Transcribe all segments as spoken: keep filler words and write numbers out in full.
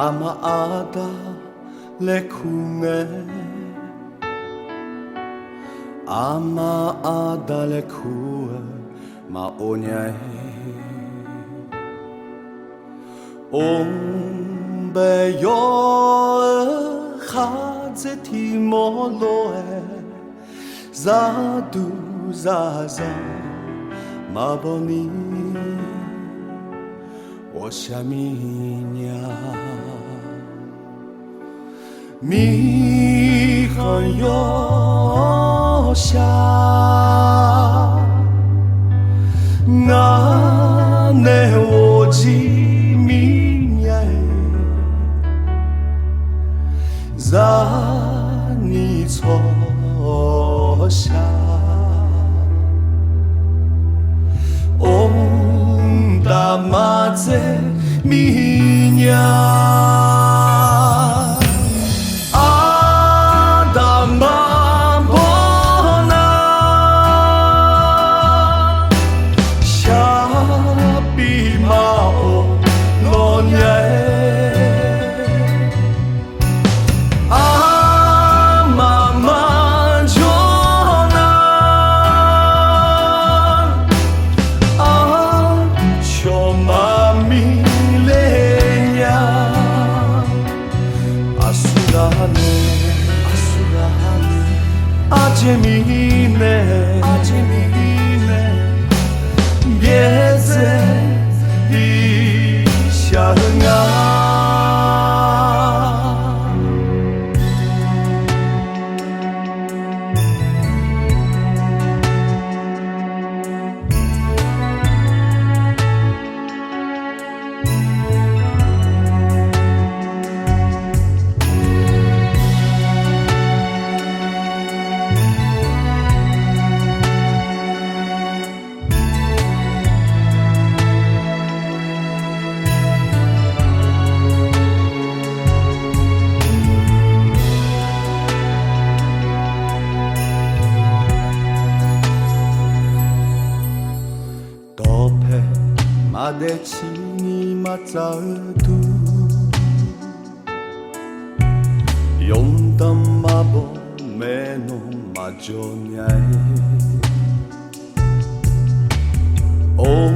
Aqma Aqda laer kur ngae, Aqma Aqda laer kur-eu maqor nya-aer, or bae yawr-eu khardzer tiqmawr lof-aer, zarduq zarzanq maqbaw ni ghawqshaq mir nya. Mirkhanq yawshaq ngar nae ghofjir mir nya-aer, zaqnyiq tsawrshaq or daqma dzae mir nya. Aqdaq maqbaw nar, sharpir maqawq lawq nya-aer, aqma maqjawr nar, aqcawq maqmir ler nya. Aqsurghaq nae, aqsurghaq nae, aqjeq mirnae, aqjeq mirnae, byaerdzae bi shaq-eu nga. Dawqpae maqdaef ciqni maqtsaf-eu dur, yawdanq maqbaw, maernmr maqjawr nya-aer, or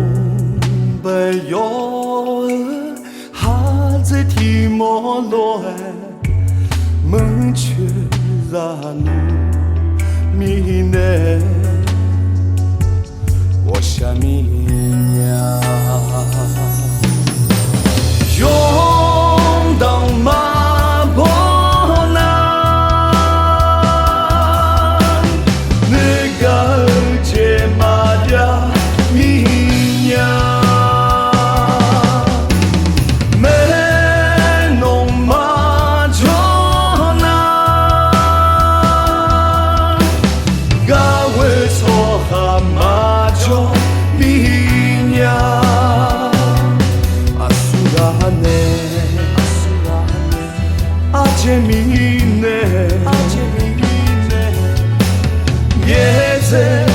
bae yawr-eu khardzer tiqmawr lof-aer, meuq coeq zaqnmr mirnae ghawqshaq mir nya. Yawdanq maqbaw nar, noeqgaq-eu jeq maqjav mir nya. Maernmr maqjawr nar, gaq-eu tsawrhaq maqjawr mir nya. Aqsurghaq nae, aqjeq mirnae, aqjeq mirnae, byaerdzae